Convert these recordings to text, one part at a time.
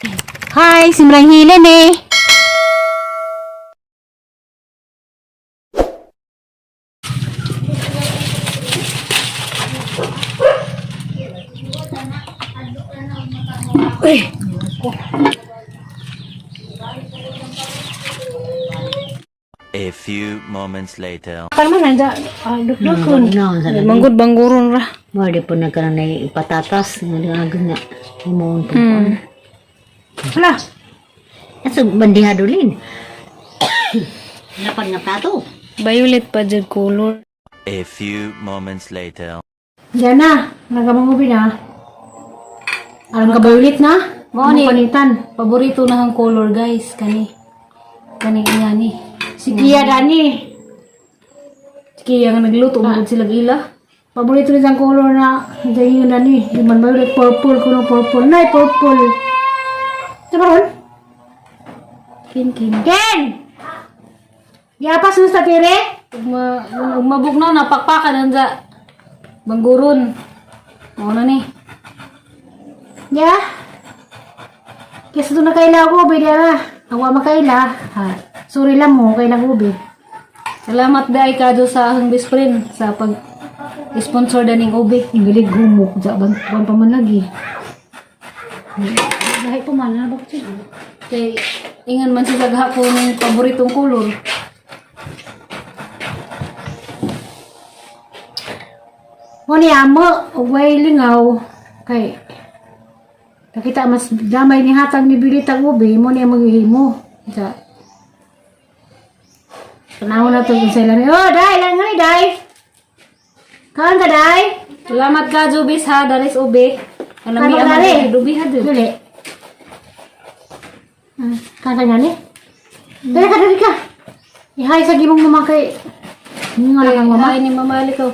Hi, simrang hilen eh. Uy. A few moments later. Parang man nanda, dukdukon. No, sa lagi. Manggod bangguron ra. Mo di po nagkaroon na patatas nga nga himuon po. Hala, Aso bandiha dulin. Napan nga plato. Violet pa jud color. A few moments later. Diyan na, nagamangubi na. Alam ka ba ulit na? Mao ni. Panitan. Paborito na ang color, guys, kani. Kani nga ni. Si Kia Dani. Sige, nga nagluto mo sila gila. Paborito niya ang color na jahingan Dani. Di man violet, purple, kuno purple. Nay, purple. Sa ron? Kin kin. Ken! Yapas na sa tire? Ug ma ug mabugnaw na pakpakan anja. Bangguron. Mao na ni. Ya? Kesa doon na kaila ako, ubi na. Awa makaila. Ha. Sorry lang mo, kaila ko ubi. Salamat dai kadyo sa akong best friend sa pag sponsor daning ubi. Ang galing gumok. Diya, ban, ban pa man lagi. Dahil pa man, ano ba ko siya? Kay ingan man siya sa ko ng paboritong color. Mo ni amo, way lingaw. Kay, nakita mas damay ni hatag ni Bilitag ubi, mo ni maghihimo. Diya. Tanaw na to kung sa ilan. Oh, dai, lang nga dai. Kaan ka, dai? Salamat kadyo bis ha daris ubi. Kalami Kano ang dali? ubi ha dun. Dali. Ah, kaan ka nga ni? Dali ka, dali ka. Ihay sa gimong mama kay... Nga lang ang mama. Ay ni mama ko.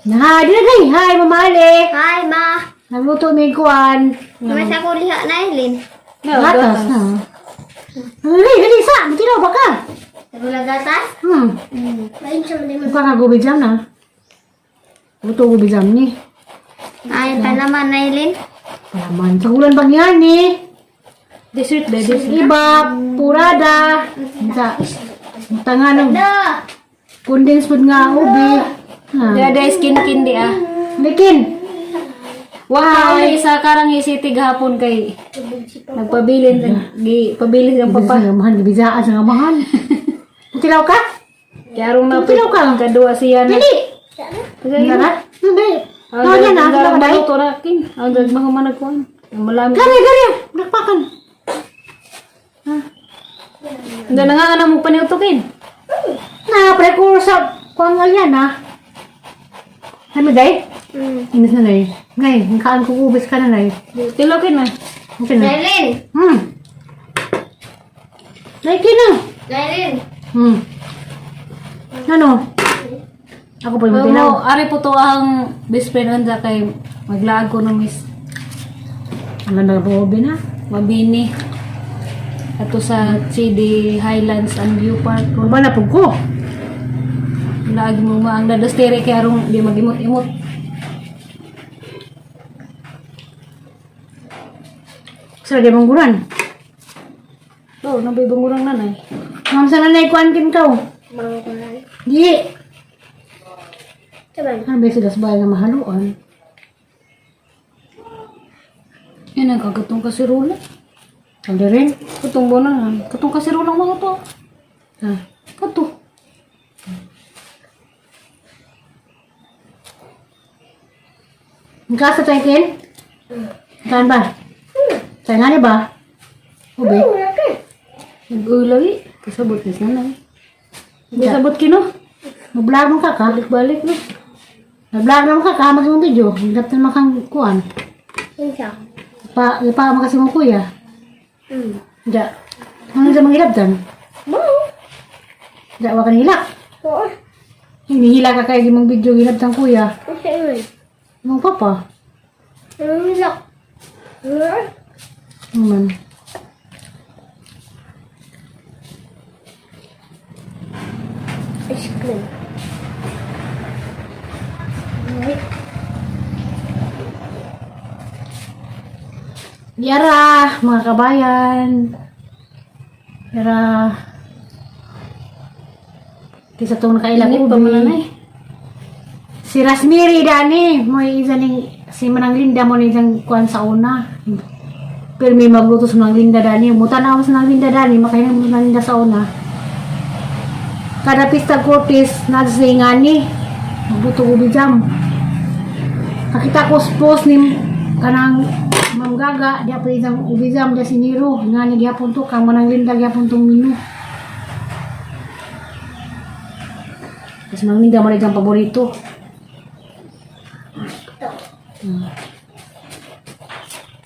Hi, dali, dali. Hi, mama Ali. Hi, ma. Nagluto mi kuan. May sa ko liha na, Eileen. No, Gatas na. Dali, dali sa. Mutilaw ba ka? Wala gatas? Ayun siya mo. Mukha ka gubi jam na. Luto gubi jam ni. Ay, palaman na, Eileen. Palaman. Sa ulan bang yan ni? Dessert ba dessert. Iba, purada. Sa tanga ng Da! condensed food nga ubi. Ha. Dada skin kin di ah. Likin. Wa ka sa karang city gahapon kay nagpabilin gi pabilin ang papa. Papa. Mahal, gibizaan sa nga mahal. Mutilaw ka? Kaya arong na Tilaw ka. kadua siya na. Dili. Tara. Hindi. Tawag yan ah. Tilaw ka dai. Maluto ra kin. Ang dag mahuman nagkuan. Malami. Gari, gari. Nakpakan. Hindi na nga na mo paniutokin. Na, precursor. Kuang alyan ah. Ano day? Inis na day. Ngay, ang kaan ko ubis ka na day. Tilaw kin na. Okay na. Eileen! Nay, kina. Eileen! Ano? Ako po yung tilaw. Mo ari po to ang best friend anja kay maglaag ko no miss Ang ganda po ubi na. Mabini. Ato sa CD Highlands and View Park. Ba na po ko? Laag mo ma ang dadastere kay arong di magimot-imot. Sa di mong guran. Oh, nabay bangurang nanay. Ma'am, sana na ikuan kin ka. Mangkulan. Di. Saban. Ano ba sila sa bahay nga mahaluan? Yan ang kagatong kasirola. Ang rin? Katong bona na. Katong kasirola mga to. Ha. Kato. Ang kasa tayo kin? Kaan ba? Tayo nga ni ba? Ubi? Nag-ulay. Kasabot ni nanay. Kasabot kino. Mag-vlog mo ka ka? Balik-balik no. Mag-vlog naman ka ka, mag video. Hirap na makang kuan. Yun siya. Pa, ipa mo kasi mong kuya. Ja. Ano sa mga hilabdan? Mo! Ja, wa ka nihilak. Oo. Hinihila ka kaya mong video hilabdan kuya. Ang siya yun. Mong papa. Ang hilak. Ano man. Ice cream. Yara, mga kabayan. Yara. Kisa tong nakailang Init pa ubi. man nanay. Si Rasmiri dani, mo isa ning si Manang Linda mo ni isang kuan sa una. Pero may magluto sa Manang Linda dani. Muta na ako sa Manang Linda dani, makahinang mo sa Manang Linda sa una. Kada pista Cortes, nagsingani. Magluto ubi jam. Nakita ko sa post ni kanang Ma'am Gaga, di pa isang ubi jam dia si Nero. Nga ni gyapon to kang Manang Linda gyapon tong menu. Kasi Manang Linda mo na isang paborito.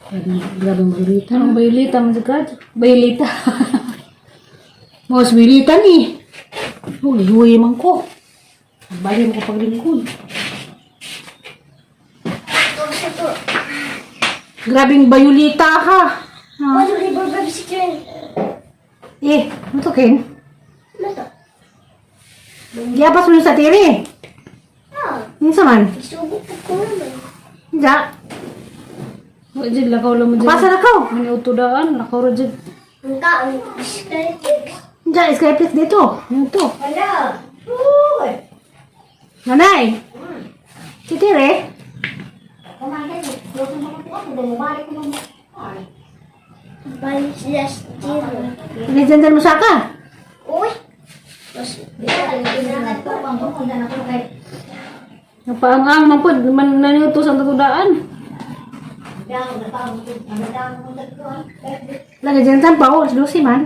Grabe, grabe ang Anong bayulita man sa God? Bayulita. Mas bilitan eh. Uy, huwi man ko. Bali mo ko paglingkod. Grabing bayulita ha. Ah. Eh, ano to, Ken? Giapas mo yung sa tiri. Minsa man. Hindi. Wa jud lakaw lang mo jud. Pasa na ko. Ano utudaan, lakaw ra jud. Hindi, skyplex dito. Ano to? Wala. Uy. Nanay. Si Tire. Nandyan mo sa ka. Uy! Napaang-ang man pud man naniutos ang tatudaan. Lagi dyan dyan pa, oh, alas 12 man.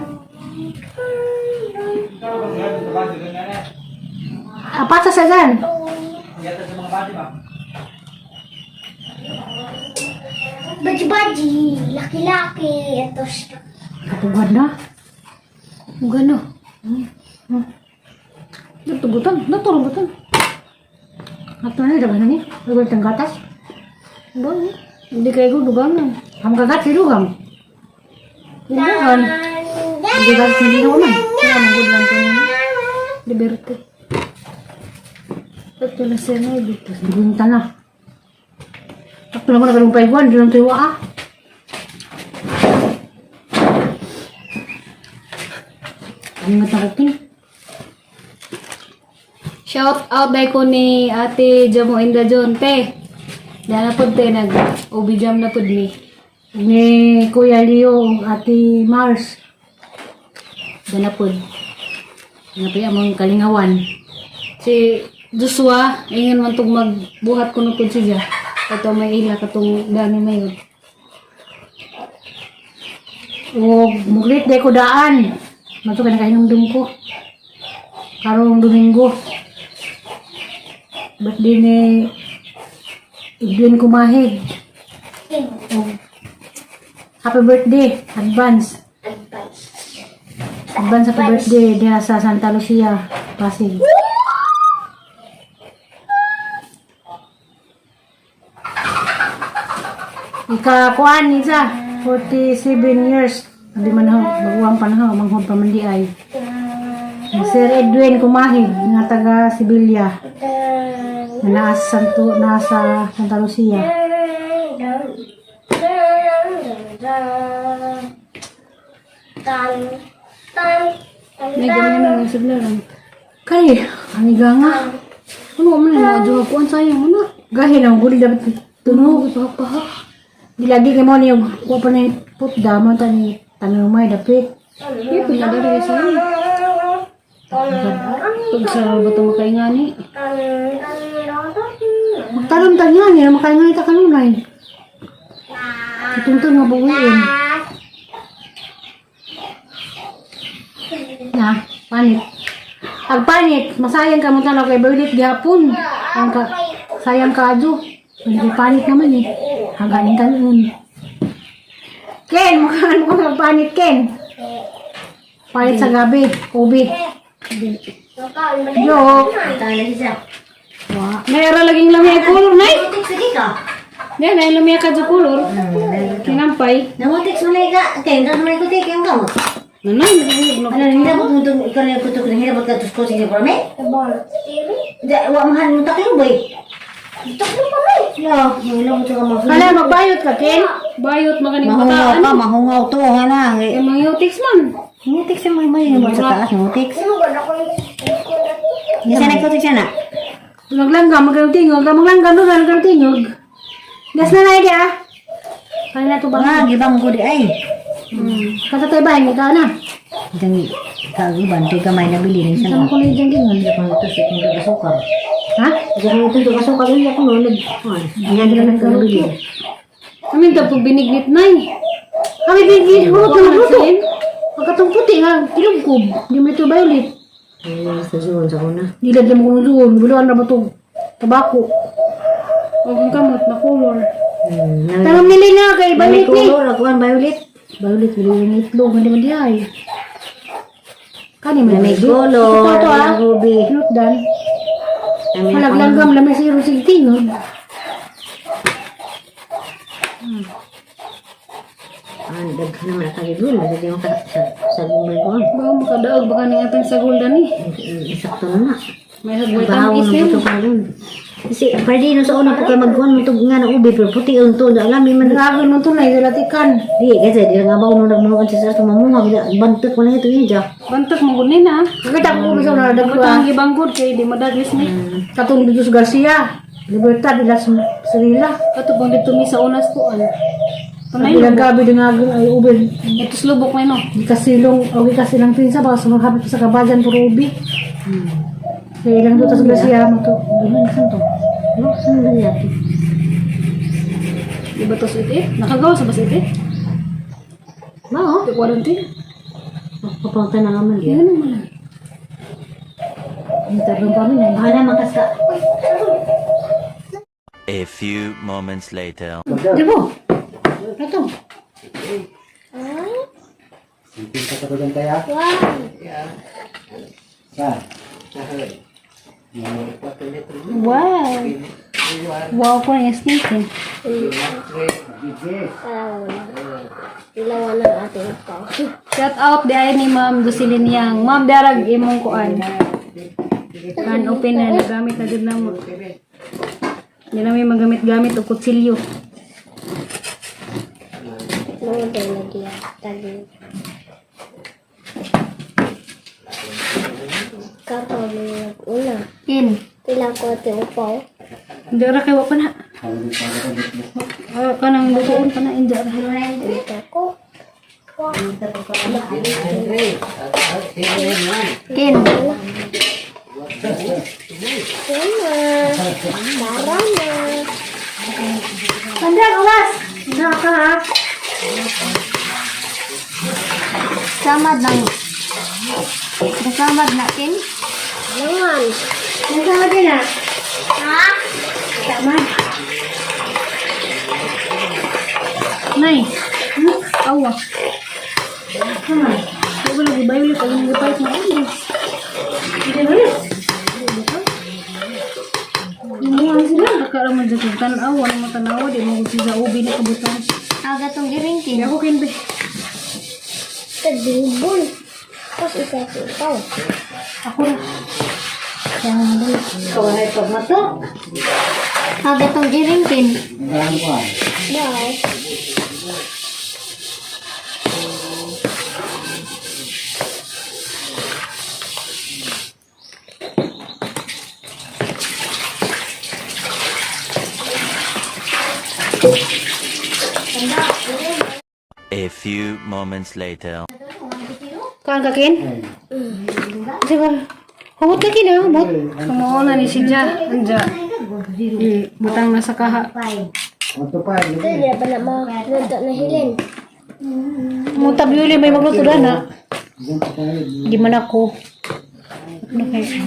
Ah, pasa sa dyan. Baji-baji, laki-laki, ito siya. Katugad na. Gano. Natugutan, naturugutan. Ato na, daga na ni. Lugar tang gatas. Ba? Hindi kayo dugangan. Ang kagat si Lugam. Dugangan. Ang kagat si Lugam man. Kaya manggod lang ko niya. Liberte. Ito na siya na dito. Gunta na. Takto na ko na kalong paiguan, di lang tuwa ah. Ang nga takutin. Shout out dai ko ni Ate Jamo Inda John te. Dana pud te nag ubi jam na pud mi. Ni Kuya Leo, ug Ate Mars. Dana pud. Nga pa among kalingawan. Si Joshua, ingon man tug magbuhat kuno pud siya. Ato may ila katong dani mayon. O muglit day ko daan. Mato ka nakahinumdum ko. Karong Domingo. Birthday ni Edwin Kumahig. O, happy birthday. Advance. Advice. Advance happy birthday diha sa Santa Lucia, Pasig. Ika kuan ni sa 47 years. Abi man ho, baguang panahon, manghod pa man di ay. Sir Edwin Kumahig nga taga Sibilya, nga naa sa Santo nasa Santa Lucia. May ganyan na lang sila lang. Kay, aniga nga. Ano man mga jowa kuan sayang ano. Gahi na guli dapat tunog. Paha. Di lagi kay mo niyo ko pa ni putda mo ta ni tanumay dapit. Eh, pila dali sa iyo. Pag sa ba ito makaingani? Magtalom ta niya niya makaingan ta kanunay. Itungtong nga buwiin. Na, panit. Ag panit, masayang ka mo tanaw kay Berlit gihapon. Ang ka, sayang ka adyo. Hindi panit naman eh. Hangganin ka noon. Ken, mukhaan mo kang panit, Ken. Panit sa gabi, ubi. Yo. May ara laging lamia kulor nay. Sige ka. Yan, ay lamia ka sa kulor. Kinampay. Namutik sa mga ka. Kaya nga naman ko tayo kaya nga mo. Nanay, Ano nila mo itong ikaw na kutok na hirap ka tusko sige por me. Da wa mahan mo taklong boy. Ya, wala mo ka mag. Hala, magbayot ka, Ken. Bayot maganing Mahungaw bataan. ka, mahungaw to, hala. Eh, mangyotics man. Ngutik siya may mo sa taas, ngutik. Isa na kutik siya na. Maglanggam, magkaroon Maglanggam, doon, magkaroon tingog. Gas na na, ah. Kaya na ito ba? Nga, gibang ko di ay. Kata tayo ba, hindi ka na. Dang kagiban kay gamay na bili ni Saan siya. ko na dyan gingon? Hindi ko ito sa kung kasukar. Ha? Hindi ko ito kasukar uy ako no nag. Hindi na nang nabili. Amin ta po binignit na eh. Kami bigil, huwag ka magluto. Pagkatong puti nga, kilugkob. Hindi mo ito violet. Ay, sa zuon sa una. Nilad na mo kung zuon. Buluan na ba ito? Tabako. Huwag kang kamot na color. Tanong nila nga kay May violet ni. color ako ang violet. Violet, bili yung itlog. Hindi man di ay. Kani man. May color, Ito to ah. ruby. Pinutdan. Malaglanggam, lamay sa irong tingog. Ah, daghan naman nakagigul. Hindi mo ka sa sa gumay ko. Baka makadaog, baka ning atang sa golden eh. Sakto na na. May hagway Bahaw tamis na eh. buto ka rin. Kasi pwede no sa una po kay magkuhan mo nga na ubi pero puti on to alam man Nagagawin mo ito na, isalatikan. di kasi di nga ba uno nagmuhan sa sa mamuha bantek mo na ito yun ja. Bantak mo gunin ah. Kakita ko sa una, Butang dagwa. gibanggod kay di madagis ni. Katong Diyos Garcia. Libertad de las Serila. Kato bang dito mi sa unas po ano. Tunay Ilang gabi din nga ay ubi. Ito slubok na no. Di kasilong, o di kasilang pinsa, baka sumahapit pa sa kabajan, puro ubi. Kaya ilang dutas Garcia mo to. Duman saan to? No, saan ba yati? Di ba tos iti? Nakagawa sa bas iti? Mao, Di quarantine. kapangta na naman Yan diya. naman. Ang tarong kami na. Bahala makasa. A few moments later. Di mo? Ito. Wow. Wow ko yung snake eh. Ilawan ng ating ito. Shout out di ay ni Ma'am Jocelyn Yang. Ma'am darag imong kuan. Can open na nagamit na jud namo. Di na may magamit-gamit og kutsilyo. Mga tayo nagyatali. Kapag may nag-una. In. Pila ko ate upaw. Hindi ra kay wa pa na. Ah, kanang lutoon pa na inja ra. Dito ko. Kin. Una. Tara na. Tanda, awas! Tanda ka ha. Samad nang. Samad na kin. Langan. Ang sama din ha. Ha? Tama. Nay. Awa. Di ba lagi violet ang gipait na ulo. Imuha sila kakaroon mo dyan tanawa mo tanawa di mo gusto sa ubi na kabutan. Aga tong giringkin. Di ako kinbe. Tagibon. Tapos isa sa upaw. Ako ra. Ikaw ay pagmato. Aga tong giringkin. Bye. A few moments later. Kaan ka, Ken? Kasi ba? Humot ka, Ken, ha? Humot. Kumuha ni si Ja. Anja. Butang na sa kaha. Ito, di ba na maluto na hilin? Humot tabi may magluto na na. Di man ako. Ano kayo?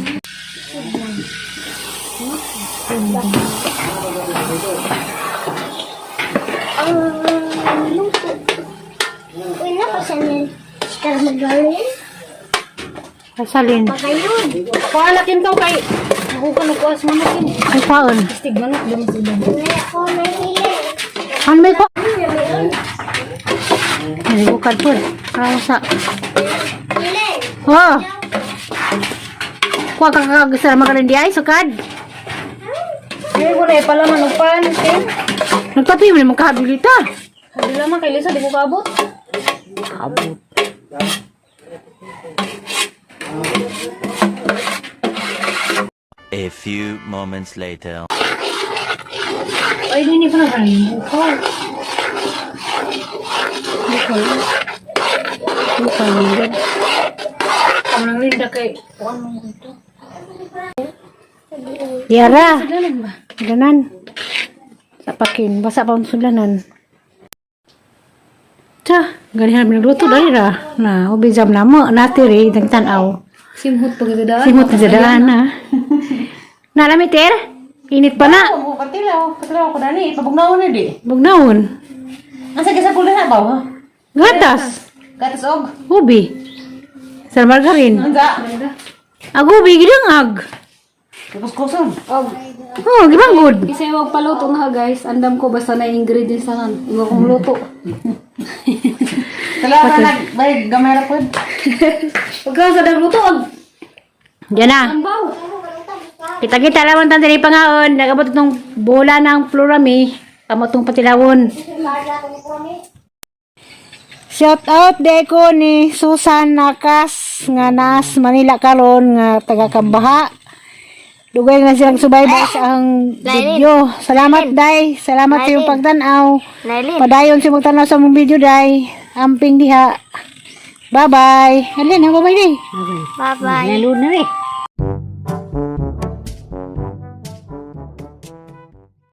Ang luto. Uy, nakasanin. Sikar magaling. Kasalin. Pakayon. Kuhalakin ka kay ako ka nagkuha sa manok kin. Ay, paon. Stig manok damo sa iban. May ako may hilin. Ano may ko? Ay, bukad po. Parang sa... Hilin. Oh! Kuha ka kag sa magaling di ay, sukad. Ay, ko na pala man upan, okay? Nagtapi mo naman kahabilita. Hindi lamang kay Lisa, di ko kaabot. Kabot. A few moments later. Ay, hindi pa na rin. Bukaw. Bukaw. Bukaw nila. Ang nang linda kay... Yara. Sudlanan ba? Sudlanan. Sa pakin. Basa pa ang sudlanan. Tsa, ganihan nagluto dali ra. Na, ubi jam na mo. Natiri, dang tanaw. Simhot pagdadaan. Simot na daan na. Nalami, Ter? Init pa na. Oh, patilaw, patilaw ko dani, pabugnawon na di. Bugnawon. Asa ka sa pula na ba? Ha? Gatas. Gatas og. Ubi. Sa margarine. Unsa? Ag ubi, gidangag. Kuskuson. Oh, gibang Isa yung magpaluto na ha, guys. Andam ko basta na yung ingredients na kan. Iwa kong luto. Tala ka nag bay gamay ra pod. Huwag ka sa nagluto. Ag Diyan na. ambaw. Kita-kita lawan tan diri pangaon. Nagabot itong bola ng florami. Amo itong patilawon. Shout out deko ni Susan Nakas nga nas Manila karon nga taga Kambaha. Dugay nga silang subaybay sa ang video. Salamat day. Salamat sa iyong pagtan-aw. Padayon si magtan-aw sa mong video day. Amping diha. Bye-bye. Alin, bye-bye day. Bye-bye. Lalo na eh.